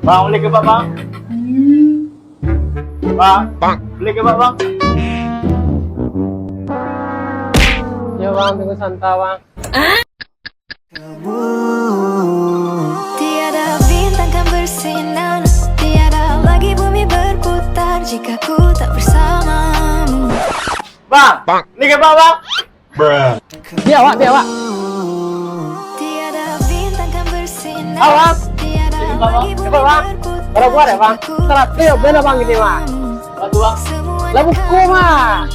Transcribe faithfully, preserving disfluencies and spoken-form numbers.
Bang, beli kebab, Bang? Bang, beli kebab, Bang? Yo, Bang, tunggu santa, Bang. Tiada bintang kan bersinar, tiada lagi bumi berputar jika ku tak bersamamu. Bang, beli kebab, Bang? Biar awak, biar awak. Tiada bintang kan bersinar, awak. Tiada lagi bumi berputar. Bang, berapa ada, Bang? Seratus, bela, Bang, ini, Bang. Satu, Bang. Lah buku, Bang.